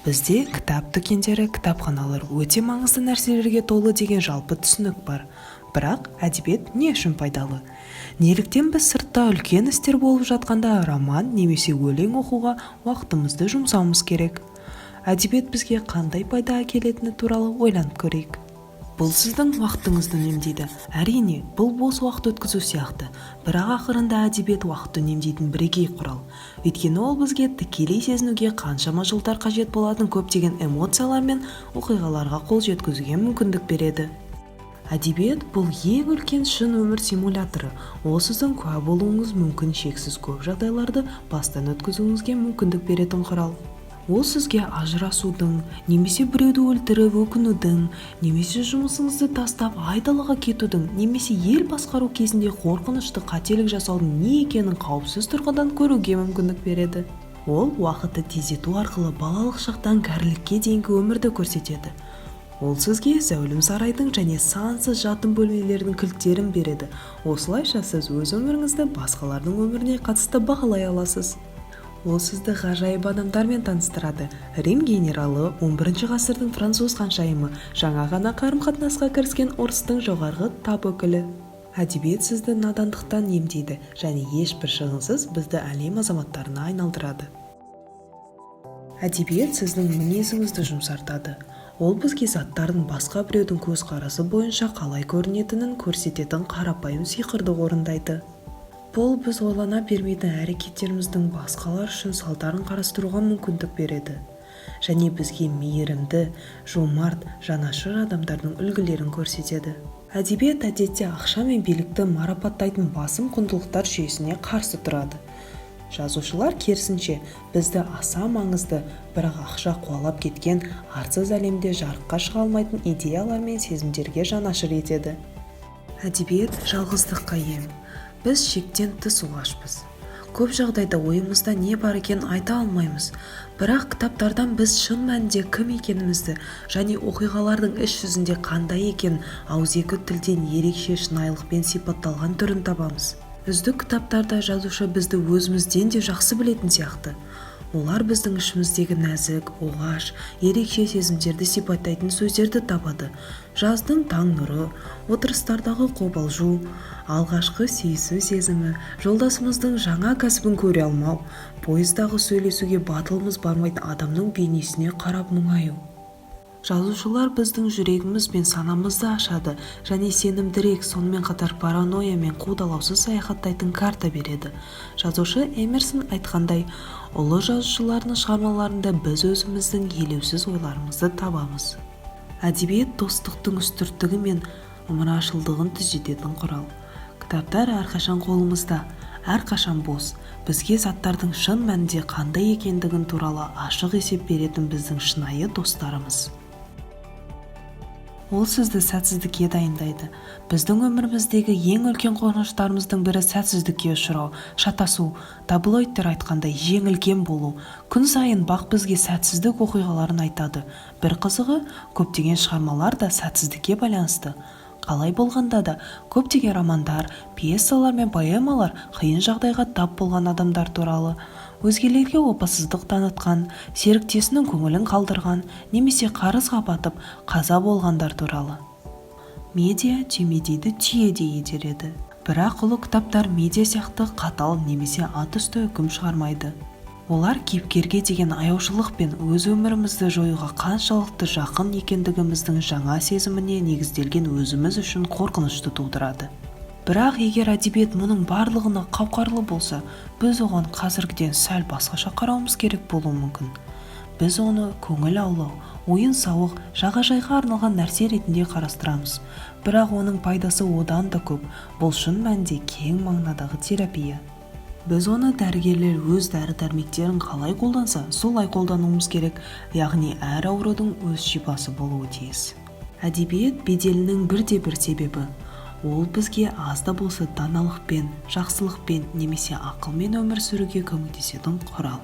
Бізде кітап дүкендері, кітапханалар өте маңызды нәрселерге толы деген жалпы түсінік бар. Бірақ әдебиет не үшін пайдалы? Неліктен біз сыртта үлкен істер болып жатқанда роман немесе өлең оқуға уақытымызды жұмсауымыз керек? Әдебиет бізге қандай пайда әкелетіні туралы ойланып көрейік. Бұл сіздің уақытыңызды үнемдейді. Әрине, бұл бос уақыт өткізу сияқты, бірақ ақырында әдебиет уақытты үнемдейтін бірегей құрал. Өйткені ол бізге тікелей сезінуге қаншама жылдар қажет болатын көптеген эмоциялар мен оқиғаларға қол жеткізуге мүмкіндік береді. Әдебиет – бұл ең үлкен шын өмір симуляторы. Ол сіздің куә болуыңыз мүмкін шексіз көп жағдайларды бастан өткізуіңізге мүмкіндік беретін құрал. Ол сізге ажырасудың немесе біреуді өлтіріп өкінудің, немесе жұмысыңызды тастап айдалаға кетудің, немесе ел басқару кезінде қорқынышты қателік жасаудың не екенін қауіпсіз тұрғыдан көруге мүмкіндік береді. Ол уақытты тездету арқылы балалық шақтан кәрілікке дейінгі өмірді көрсетеді. Ол сізге зәулім сарайдың және сансыз жатын бөлмелердің кілттерін береді. Осылайша, сіз өз өміріңізді басқалардың өміріне қатысты бағалай аласыз. Ол сізді ғажайып адамдармен таныстырады: Рим генералы, 11 ғасырдың француз ханшайымы, жаңа ғана қарым-қатынасқа кіріскен орыстың жоғарғы тап өкілі. Әдебиет сізді надандықтан емдейді және ешбір шығынсыз бізді әлем азаматтарына айналдырады. Әдебиет сіздің мінезіңізді жұмсартады. Ол бізге заттардың басқа біреудің көзқарасы бойынша қалай көрінетінін көрсететін қарапайым сиқырды орындайды. Бұл біз ойлана бермейтін әрекеттеріміздің басқалар үшін салдарын қарастыруға мүмкіндік береді және бізге мейірімді, жомарт, жанашыр адамдардың үлгілерін көрсетеді. Әдебиет әдетте ақша мен билікті марапаттайтын басым құндылықтар жүйесіне қарсы тұрады. Жазушылар, керісінше, бізді аса маңызды, бірақ ақша қуалап кеткен арсыз әлемде жарыққа шыға алмайтын идеялар мен сезімдерге жанашыр етеді. Әдебиет – жалғыздыққа ем. Біз шектен тыс оғашпыз. Көп жағдайда ойымызда не бар екенін айта алмаймыз. Бірақ кітаптардан біз шын мәнінде кім екенімізді және оқиғалардың іс жүзінде қандай екенін ауызекі тілден ерекше шынайылықпен сипатталған түрін табамыз. Үздік кітаптарда жазушы бізді өзімізден де жақсы білетін сияқты. Олар біздің ішіміздегі нәзік, оғаш, ерекше сезімдерді сипаттайтын сөздерді табады: жаздың таң нұры, отырыстардағы қобалжу, алғашқы сүйісу сезімі, жолдасымыздың жаңа кәсібін көре алмау, пойыздағы сөйлесуге батылымыз бармайтын адамның бейнесіне қарап мұңаю. Жазушылар біздің жүрегіміз бен санамызды ашады және сенімдірек, сонымен қатар паранойя мен қудалаусыз саяхаттайтын карта береді. Жазушы Эмерсон айтқандай, ұлы жазушылардың шығармаларында біз өзіміздің елеусіз ойларымызды табамыз. Әдебиет – достықтың үстірттігі мен ымырашылдығын түзететін құрал. Кітаптар әрқашан қолымызда, әрқашан бос, бізге заттардың шын мәнінде қандай екендігін туралы ашық есеп беретін біздің шынайы достарымыз. Ол сізді сәтсіздікке дайындайды. Біздің өміріміздегі ең үлкен қорқыныштарымыздың бірі – сәтсіздікке ұшырау, шатасу, таблоидтер айтқандай, жеңілген болу. Күн сайын бақ бізге сәтсіздік оқиғаларын айтады. Бір қызығы, көптеген шығармалар да сәтсіздікке байланысты. Қалай болғанда да, көптеген романдар, пьесалар мен поэмалар қиын жағдайға тап болған адамдар туралы: өзгелерге опасыздық танытқан, серіктесінің көңілін қалдырған немесе қарызға батып, қаза болғандар туралы. Медиа түймедейді түйедей итереді. Бірақ ұлы кітаптар медиа сияқты қатал немесе атүсті үкім шығармайды. Олар кейіпкерге деген аяушылық пен өз өмірімізді жоюға қаншалықты жақын екендігіміздің жаңа сезіміне негізделген өзіміз үшін қорқынышты тудырады. Бірақ егер әдебиет мұның барлығына қауқарлы болса, біз оған қазіргіден сәл басқаша қарауымыз керек болуы мүмкін. Біз оны көңіл аулау, ойын-сауық, жағажайға арналған нәрсе ретінде қарастырамыз. Бірақ оның пайдасы одан да көп. Бұл шын мәнінде кең мағынадағы терапия. Біз оны дәрігерлер өз дәрі-дәрмектерін қалай қолданса, солай қолдануымыз керек, яғни әр аурудың өз шипасы болуы тиіс. Әдебиет беделінің бірде-бір себебі – ол бізге аз да болса даналықпен, жақсылықпен немесе ақылмен өмір сүруге көмектесетін құрал.